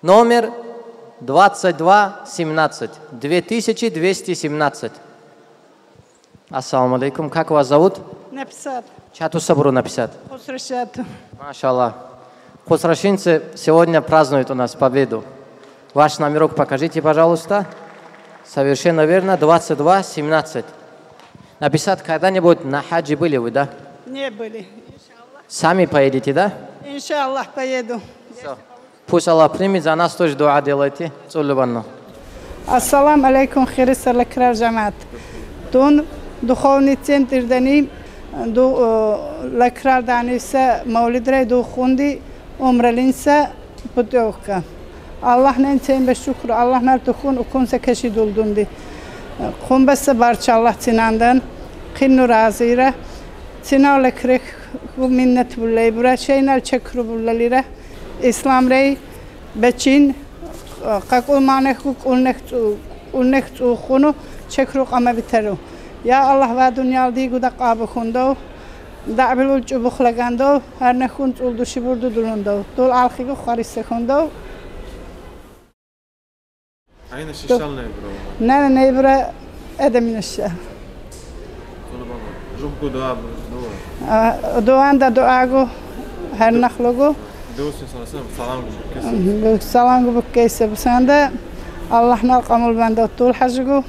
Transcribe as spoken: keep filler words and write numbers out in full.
Номер двадцать два семнадцать, две тысячи двести семнадцать. Ассаламу алейкум. Как вас зовут? Написат. Ча туса буру Написат? Хусрашат. Машаллах. Хусрашинцы сегодня празднуют у нас победу. Ваш номерок покажите, пожалуйста. Совершенно верно, двадцать два семнадцать. Написат, когда-нибудь на хаджи были вы, да? Не были. Сами поедете, да? Иншаллах, поеду. Всё. Пусть Аллах примет, за нас тоже дуа делайте. Цулубанну. Ассалам алейкум, хирис лекрар жамаат. Тун духовный центрдани ду, э, лекрардани са мавлидрай ду хунди, умралин са путёвка. Аллахнен ценбе шукур, Аллахнал тухун укун са кеши дулдунди. Къумбаса барча Аллах цинандан, къинну разира, цинал лекреху миннет буллей бура, шейнал чекру буллалира. Исламрей бечин, къакъул манеху, къулнех цу-, къулнех цу хуну, чекру къама битеру. Я Аллах, ва дунялди гуда къабу хундов, дабилул чубух лагандов, гьарнехун цул души бурду дулундов. Дул алхигу хварисе хундов. Айна шишал не бура? Не, не бура, эдемин шишал. Цулубанну. Жуггу дуа бу, дуа. А, дуанда дуагу, гьарнахлугу. Дуусин санасам, саламгу буккейсе. Саламгу буккейсе бусанда, Аллахнал къамул банда тул хаджигу.